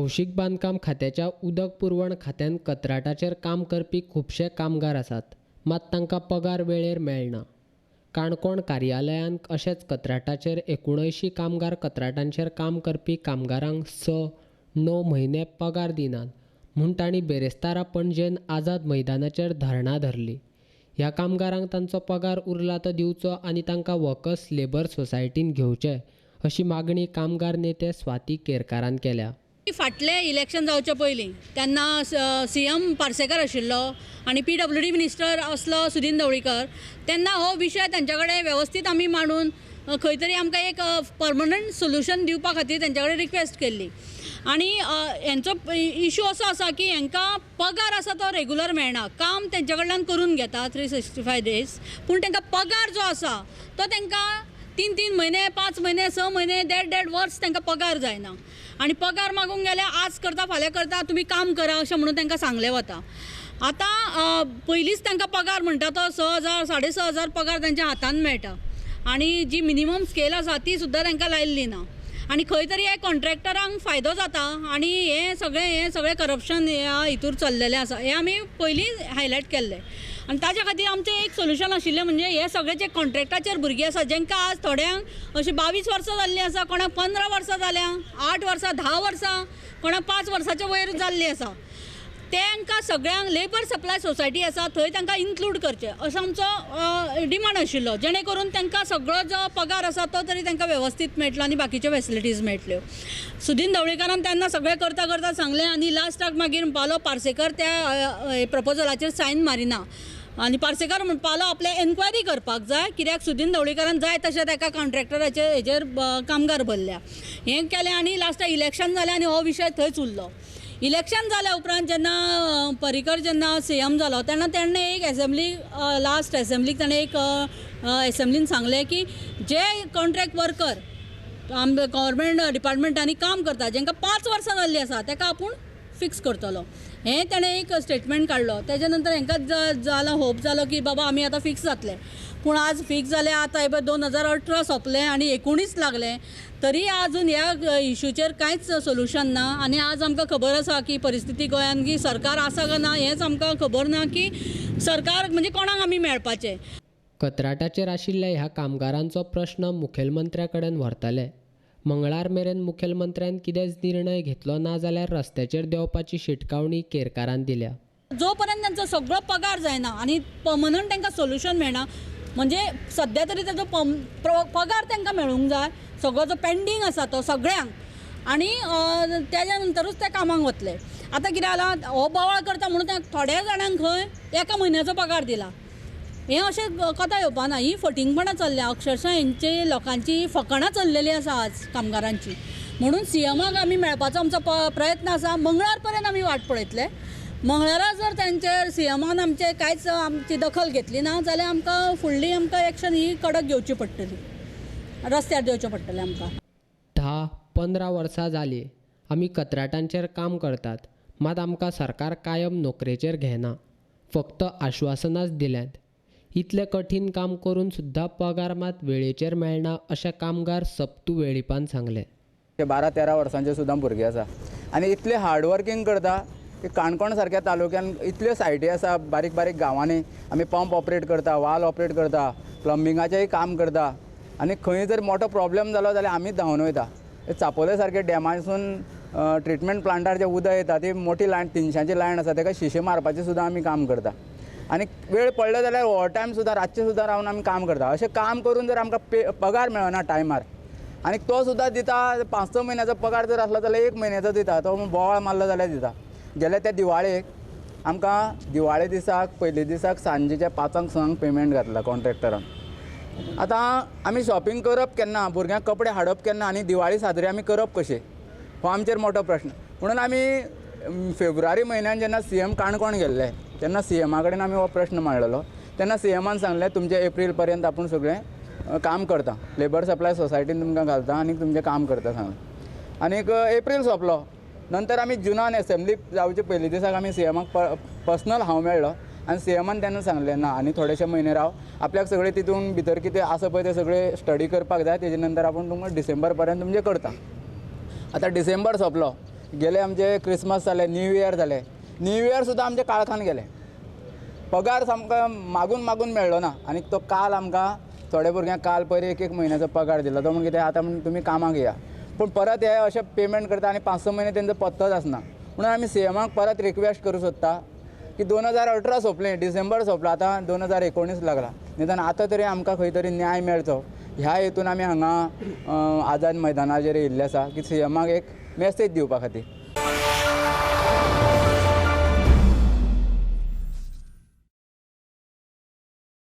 भौशीक बांदकाम खात्याच्या उदक पुरवण खात्यान कंत्राटाचेर काम करपी खुबशे कामगार आसात, मात तांकां पगार वेळेर मेळना. काणकोण कार्यालयांत अशेंच कंत्राटाचेर 79 कामगार कंत्राटांचेर काम करपी कामगारांक 6-9 म्हयने पगार दिनात म्हूण तांणी बेरेस्तारा पणजेन आझाद मैदानाचेर धरणां धरली. ह्या कामगारांक तांचो पगार उरला तो दिवचो आनी तांकां वर्कर्स लेबर सोसायटीन घेवचे अशी मागणी कामगार नेते स्वाती केरकारान केल्या. फाटलें इलेक्शन जावचे पयलीं तेन्ना सीएम पार्सेकर आशिल्लो आनी पीडब्ल्यूडी मिनिस्टर आसलो सुदीन ढवळीकर, तेन्ना हो विशय तांच्या कडेन वेवस्थीत आमी मांडून खंय तरी आमकां एक परमनंट सोल्युशन दिवपा खातीर तेंच्या कडेन रिक्वेस्ट केल्ली. आनी हेंचो इशू असो आसा की हेंकां पगार आसा तो रेगुलर मेळना, काम तेंच्या कडल्यान करून घेता 365 डेज, पूण तांकां पगार जो आसा तो तांकां 3-3 म्हयने, 5 म्हयने, 6 म्हयने, 1.5-1.5 वर्स तांकां पगार जायना. आनी पगार मागूंक गेल्यार आज करता फाल्यां करता, तुमी काम करा अशें म्हणून तांकां सांगलें वता. आतां पयलींच तांकां पगार म्हणटा तो 6,000 6,500 पगार तांच्या हातान मेळटा आनी जी मिनिमम स्केल आसा ती सुद्दां तांकां लायिल्ली ना. आनी खंय तरी हे कॉन्ट्रॅक्टरांक फायदो जाता आनी हें सगळें करप्शन ह्या हितूर चल्लेलें आसा, हें आमी पयलीं हायलायट केल्लें. आनी ताच्या खातीर आमचें एक सोल्युशन आशिल्लें म्हणजे हे सगळे जे कॉन्ट्रॅक्टाचेर भुरगीं आसा जेंकां आज थोड्यांक अशीं 22 वर्सां जाल्लीं आसा, कोणाक 15 वर्सां जाल्यां, 8 वर्सां, 10 वर्सां, कोणाक 5 वर्सांच्या वयर जाल्लीं आसा, तांकां सगळ्यांक लेबर सप्लाय सोसायटी आसा थंय तांकां इन्क्लूड करचें असो आमचो डिमांड आशिल्लो, जेणे करून तांकां सगळो जो पगार आसा तो तरी तांकां वेवस्थीत मेळटलो आनी बाकीच्यो फेसिलिटीज मेळटल्यो. सुदीन ढवळीकरान तेन्ना सगळें करता करता सांगलें आनी लास्टाक मागीर म्हणपालो पार्सेकर त्या प्रपोजलाचेर सायन मारिना आनी पार्सेकर म्हणपालो आपलें एन्क्वायरी करपाक जाय, कित्याक सुदीन ढवळीकरान जाय तशें ताका कॉन्ट्रॅक्टराचेर हेजेर कामगार भरल्या. हें केलें आनी लास्टाक इलेक्शन जालें आनी हो विशय थंयच उरलो. इलेक्शन जाल्या उपरांत जेन्ना पर्रीकर जेन्ना सीएम जालो तेन्ना ताणें एक एसेंब्ली लास्ट एसेंब्लीक ताणें एक एसेंब्लीन सांगलें की जे कॉन्ट्रॅक्ट वर्कर आम गव्हर्मेंट डिपार्टमेंटांनी काम करता जेंकां 5 वर्सां जाल्लीं आसा ताका आपूण फिक्स करतलो, हें ताणें एक स्टेटमेंट काडलो. तेज्या नंतर हेंकां जालो होप जालो की बाबा आमी आतां फिक्स जातले, पूण आज फिक्स जालें आतां हे पळय 2018 सोंपलें आनी 19 लागलें तरी आजून ह्या इशूचेर कांयच सोल्युशन ना. आनी आज आमकां खबर आसा की परिस्थिती गोंयांत की सरकार आसा काय ना हेंच आमकां खबर ना की सरकार म्हणजे कोणाक आमी मेळपाचें. कंत्राटाचेर आशिल्ल्या ह्या कामगारांचो प्रश्न मुखेलमंत्र्या कडेन व्हरतले. मंगळार मेरेन मुखेलमंत्र्यान कितेंच निर्णय घेतलो ना जाल्यार रस्त्याचेर देंवपाची शिटकावणी केरकारान दिल्या. जो पर्यंत तांचो सगळो पगार जायना आनी परमनंट तांकां सोल्युशन मेळना, म्हणजे सद्या तरी ताजो पगार तांकां मेळूंक जाय, सगळो जो पेंडींग आसा तो सगळ्यांक, आनी तेज्या नंतरूच ते कामाक वतले. आतां कितें जालां, हो बोवाळ करता म्हणून त्या थोड्या जाणांक खंय एका म्हयन्याचो पगार दिला, हें अशें कथा येवपा ना. ही फटींगपणां चल्ल्या, अक्षरशा हेंचे लोकांची फकाणां चल्लेली आसा आज कामगारांची. म्हणून सीएमाक आमी मेळपाचो आमचो प्रयत्न आसा. मंगळार पर्यंत आमी वाट पळयतले. मंगळारा जर तांचेर सीएमान आमचे कांयच आमची दखल घेतली ना जाल्यार आमकां फुडली आमकां एक्शन ही कडक घेवची पडटली, रस्त्यार देंवचें पडटलें आमकां. 10-15 वर्सां जालीं आमी कंत्राटांचेर काम करतात, मात आमकां सरकार कायम नोकरेचेर घेना, फक्त आश्वासनाच दिल्यांत. इतलें कठीण काम करून सुद्दां पगार मात वेळेचेर मेळना अशें कामगार सप्तू वेळीपान सांगलें. 12-13 वर्सांचे सुद्दां भुरगे आसा आनी इतले हार्डवर्कींग करता की काणकोण सारक्या तालुक्यान इतल्यो सायटी आसा, बारीक बारीक गांवांनी आमी पंप ऑपरेट करता, वाल ऑपरेट करता, प्लंबिंगाचेंय काम करता आनी खंय जर मोठो प्रॉब्लेम जालो जाल्यार आमीच धांवन वयता. चापोले सारके डॅमासून ट्रिटमेंट प्लांटार जें उदक येता ती मोठी लायन 300ची लायन आसा, ताका शिशे मारपाचें सुद्दां आमी काम करता आनी वेळ पडलो जाल्यार ओवर टायम सुद्दां रातचें सुद्दां रावन आमी काम करता. अशें काम करून जर आमकां पगार मेळना टायमार, आनी तो सुद्दां दिता 5-6 म्हयन्याचो पगार जर आसलो जाल्यार 1 म्हयन्याचो दिता, तो बोवाळ मारलो जाल्यार दिता. गेल्या त्या दिवाळेक आमकां दिवाळे दिसाक पयले दिसाक सांजेच्या 5-6 पेमेंट घातला कॉन्ट्रॅक्टरान. आतां आमी शॉपिंग करप केन्ना, भुरग्यांक कपडे हाडप केन्ना आनी दिवाळी साजरी आमी करप कशें, हो आमचेर मोठो प्रश्न. म्हणून आमी फेब्रुवारी म्हयन्यान जेन्ना सीएम काणकोण गेल्ले तेन्ना सीएमा कडेन आमी हो प्रश्न मांडलेलो. तेन्ना सीएमान सांगलें तुमचें एप्रील पर्यंत आपूण सगळें काम करता, लेबर सप्लाय सोसायटीन तुमकां घालता आनी तुमचें काम करता सांगलें. आनीक एप्रील सोंपलो, नंतर आमी जुनान एसेंब्ली जावचे पयलीं दिसाक आमी सीएमाक पर्सनल हांव मेळ्ळो आनी सीएमान तेन्ना सांगलें ना आनी थोडेशे म्हयने राव, आपल्याक सगळें तितून भितर कितें आसा पळय तें सगळें स्टडी करपाक जाय, तेजे नंतर आपूण तुमकां डिसेंबर पर्यंत तुमचें करता. आतां डिसेंबर सोंपलो, गेले आमचे क्रिसमस जाले, न्यू इयर जाले, न्यू इयर सुद्दां आमचे काळखान गेले. पगार सामको मागून मागून मेळ्ळो ना. आनी तो काल आमकां थोड्या भुरग्यांक काल पयर एक एक म्हयन्याचो पगार दिलो. तो म्हण कितें आतां म्हण तुमी कामाक येया, पूण परत हे अशें पेमेंट करता आनी 5-6 म्हयने तेंचो पत्तोच आसना. म्हणून आमी सीएमाक परत रिक्वेस्ट करूं सोदता की 2018 सोंपलें, डिसेंबर सोंपलो, आतां 2019 लागला, निदान आतां तरी आमकां खंय तरी न्याय मेळचो ह्या हेतून आमी हांगा आझाद मैदानाचेर येयल्ले आसा की सीएमाक एक मेसेज दिवपा खातीर.